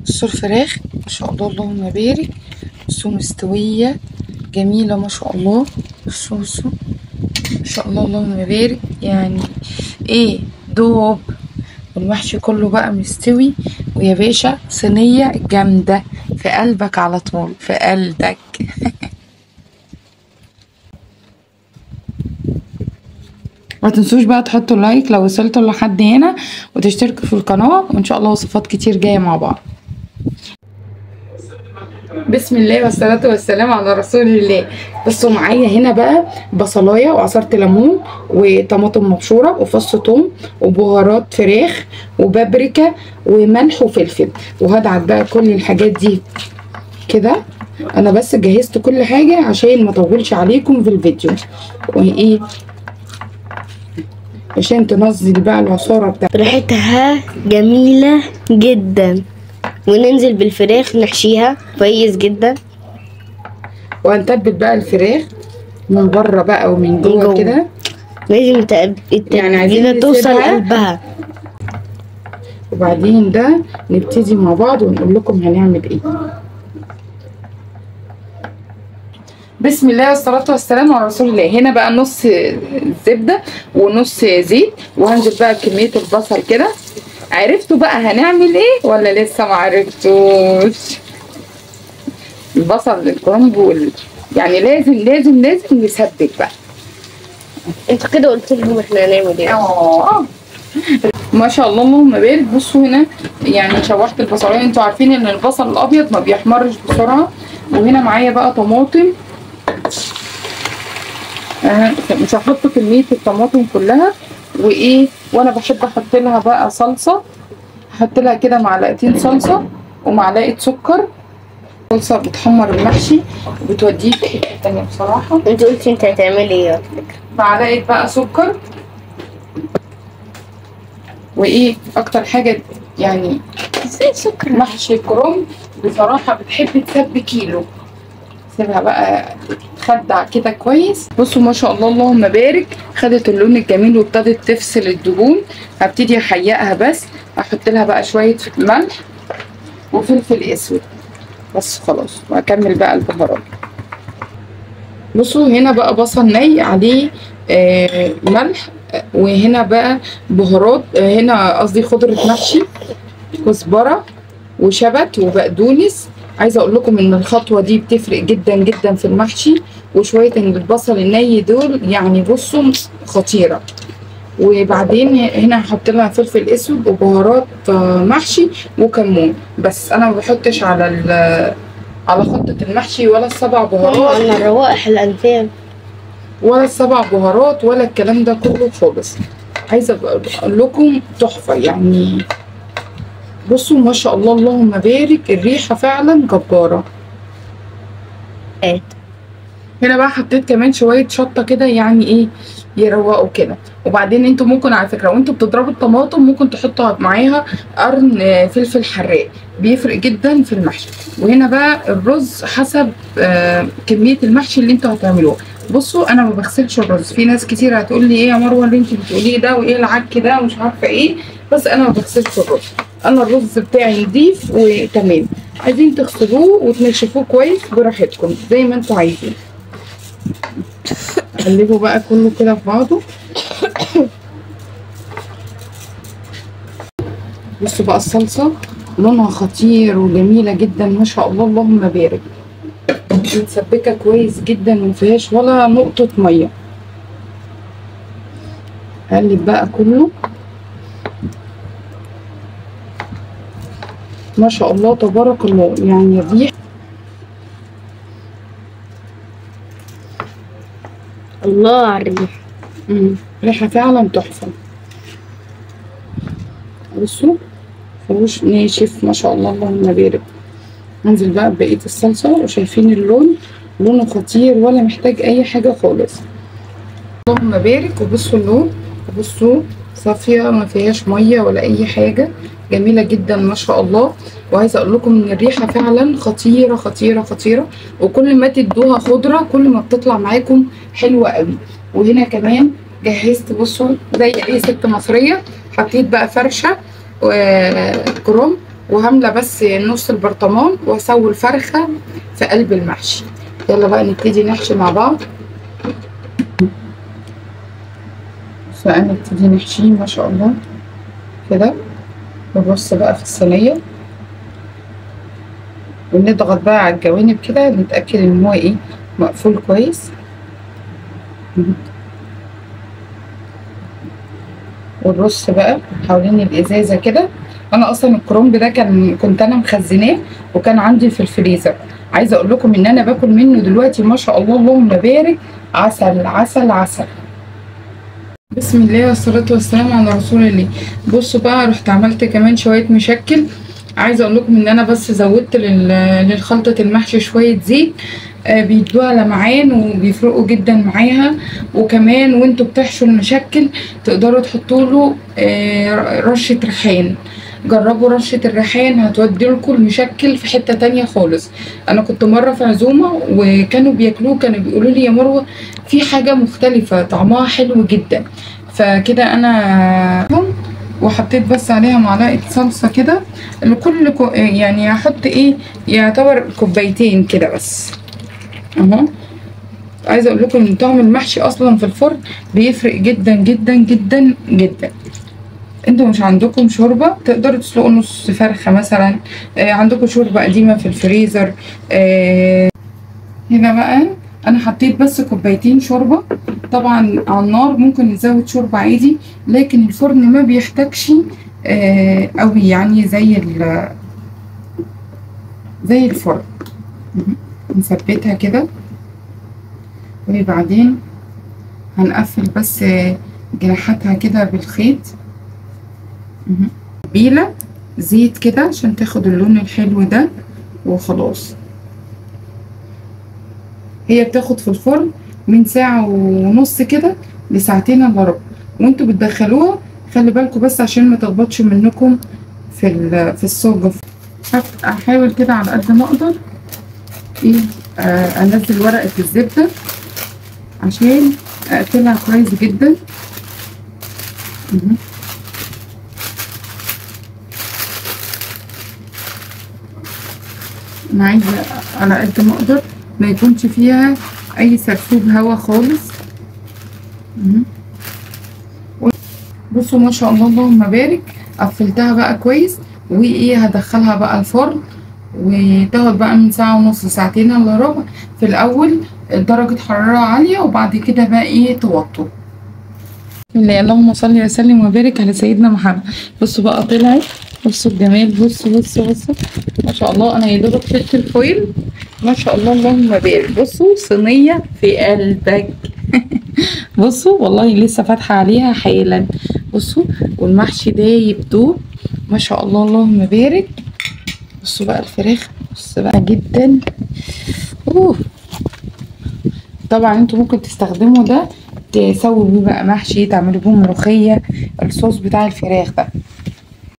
بصوا الفراخ ما شاء الله اللهم بارك، بصوا مستوية جميلة ما شاء الله. بصوا بصوا ما شاء الله اللهم بارك، يعني ايه دوب، والمحشي كله بقى مستوي. ويا باشا صينية جامدة في قلبك على طول، في قلبك. ما تنسوش بقى تحطوا لايك لو وصلتوا لحد هنا، وتشتركوا في القناة، وان شاء الله وصفات كتير جاية مع بعض. بسم الله والصلاة والسلام على رسول الله. بصوا معايا هنا بقى بصلايه وعصره ليمون وطماطم مبشوره وفص ثوم وبهارات فراخ وبابريكا وملح وفلفل، وهدعك بقى كل الحاجات دي كده. انا بس جهزت كل حاجة عشان ما اطولش عليكم في الفيديو، وايه عشان تنزل بقى العصاره بتاعتها. ريحتها جميلة جدا. وننزل بالفراخ نحشيها كويس جدا، وهنتبل بقى الفراخ من بره بقى ومن جوه كده. لازم يعني عايزين توصل قلبها. وبعدين ده نبتدي مع بعض ونقول لكم هنعمل ايه. بسم الله والصلاة والسلام على رسول الله. هنا بقى نص زبدة ونص زيت، وهنزل بقى بكمية البصل كده. عرفتوا بقى هنعمل ايه ولا لسه ما عرفتوش؟ البصل الكرنب يعني لازم لازم لازم نسبك بقى. انت كده قلت لهم احنا هنعمل ايه. ما شاء الله اللهم بارك. بصوا هنا يعني شوحت البصلايه، انتوا عارفين ان البصل الابيض ما بيحمرش بسرعة. وهنا معايا بقى طماطم، مش هحط كمية الطماطم كلها. وايه، وانا بحب احط لها بقى صلصه، احط لها كده معلقتين صلصه ومعلقة سكر. صلصه بتحمر المحشي وبتوديه في حتة تانية بصراحة. انت قلتي انت هتعملي ايه على فكرة؟ معلقه بقى سكر. وايه اكتر حاجة يعني ازاي سكر محشي الكرنب بصراحة بتحب تسبك كيلو. سيبها بقى تخدع كده كويس. بصوا ما شاء الله اللهم بارك، خدت اللون الجميل وابتدت تفصل الدهون. هبتدي احيقها بس، احط لها بقى شوية ملح وفلفل اسود بس خلاص، واكمل بقى البهارات. بصوا هنا بقى بصل ني عليه ملح، وهنا بقى بهارات، هنا قصدي خضرة محشي، كزبره وشبت وبقدونس. عايزه اقول لكم ان الخطوة دي بتفرق جدا جدا في المحشي، وشوية البصل الني دول يعني بصوا خطيرة. وبعدين هنا هحط لها فلفل اسود وبهارات محشي وكمون بس. انا ما بحطش على على خلطه المحشي ولا السبع بهارات، ولا الروائح الانفيه ولا السبع بهارات ولا الكلام ده كله خالص. عايزه اقول لكم تحفة يعني. بصوا ما شاء الله اللهم بارك، الريحة فعلا جبارة. هنا بقى حطيت كمان شوية شطه كده، يعني ايه يروقوا كده. وبعدين انتوا ممكن على فكرة وانتوا بتضربوا الطماطم ممكن تحطوا معاها قرن فلفل حراق، بيفرق جدا في المحشي. وهنا بقى الرز حسب كمية المحشي اللي انتوا هتعملوه. بصوا انا ما بغسلش الرز، في ناس كتير هتقول لي ايه يا مروه اللي انت بتقوليه ده وايه العك ده ومش عارفه ايه، بس انا ما بغسلش الرز. انا الرز بتاعي نضيف وتمام. عايزين تغسلوه وتنشفوه كويس براحتكم زي ما انتوا عايزين. قلبوا بقى كله كده في بعضه. بصوا بقى الصلصه لونها خطير وجميلة جدا ما شاء الله اللهم بارك، متسبكه كويس جدا ومفيهاش ولا نقطة مية. قلب بقى كله ما شاء الله تبارك الله، يعني الريحة الله على الريحة. ريحه فعلا تحفة. بصوا مفيهوش ناشف ما شاء الله اللهم بارك. هنزل بقى ببقية الصلصه، وشايفين اللون لونه خطير ولا محتاج اي حاجة خالص اللهم بارك. وبصوا اللون، وبصوا صافية ما فيهاش مية ولا اي حاجة، جميلة جدا ما شاء الله. وعايزه اقول لكم ان الريحة فعلا خطيرة خطيرة خطيرة، وكل ما تدوها خضرة كل ما بتطلع معاكم حلوة قوي. وهنا كمان جهزت بصوا زي اي ست مصرية، حطيت بقى فرشه وكرنب وهملة بس نص البرطمان واسوي الفرخه في قلب المحشي. يلا بقى نبتدي نحشي مع بعض. بقى نبتدي نحشيه ما شاء الله كده. نبص بقى في الصينية ونضغط بقى على الجوانب كده، نتاكد ان هو ايه مقفول كويس. ونرص بقى حوالين الازازه كده. انا اصلا الكرنب ده كنت انا مخزناه وكان عندي في الفريزر. عايزه اقول لكم ان انا باكل منه دلوقتي ما شاء الله اللهم بارك، عسل عسل عسل. بسم الله والصلاة والسلام على رسول الله. بصوا بقى رحت عملت كمان شوية مشكل. عايزه اقول لكم ان انا بس زودت للخلطه المحشي شوية زيت، بيدوها لمعان وبيفرقوا جدا معاها. وكمان وانتوا بتحشوا المشكل تقدروا تحطوا له رشه ريحان. جربوا رشه الريحان هتودي لكم المشكل في حتة تانية خالص. انا كنت مرة في عزومة وكانوا بياكلوه، كانوا بيقولوا لي يا مروه في حاجة مختلفة طعمها حلو جدا. فكده انا وحطيت بس عليها معلقه صلصه كده لكل يعني هحط ايه يعتبر كوبايتين كده بس اهو. عايزه اقول لكم ان طعم المحشي اصلا في الفرن بيفرق جدا جدا جدا جدا. انتوا مش عندكم شوربة تقدروا تسلقوا نص فرخة مثلا، عندكم شوربة قديمة في الفريزر. هنا بقى انا حطيت بس كوبايتين شوربة. طبعا على النار ممكن نزود شوربة عادي، لكن الفرن ما بيحتاجش قوي يعني زي الفرن. نثبتها كده وبعدين هنقفل بس جناحاتها كده بالخيط. بيلة زيت كده عشان تاخد اللون الحلو ده وخلاص. هي بتاخد في الفرن من ساعة ونص كده لساعتين الا ربع. وانتوا بتدخلوها خلي بالكم بس عشان ما تخبطش منكم في الصاجة. هحاول كده على قد ما اقدر ايه انزل ورقة الزبدة عشان اقفلها كويس جدا. انا عايزة على قد ما اقدر ما يكونش فيها اي سرسوب هوا خالص. بصوا ما شاء الله اللهم بارك، قفلتها بقى كويس. وايه هدخلها بقى الفرن وتاخد بقى من ساعة ونص لساعتين الا ربع. في الاول درجة حرارة عالية وبعد كده بقى ايه توطوا. بسم الله اللهم صل وسلم وبارك على سيدنا محمد. بصوا بقى طلعت، بصوا الجمال، بصوا بصوا بصوا ما شاء الله. انا يا دوبك شلت الفويل ما شاء الله اللهم بارك. بصوا صينية في قلبك. بصوا والله لسه فاتحة عليها حالا. بصوا والمحشي دايب دوب ما شاء الله اللهم بارك. بصوا بقى الفراخ، بصوا بقى جدا. اوه طبعا انتوا ممكن تستخدموا ده تسووا بيه بقى محشي، تعملوا بيه ملوخية، الصوص بتاع الفراخ ده.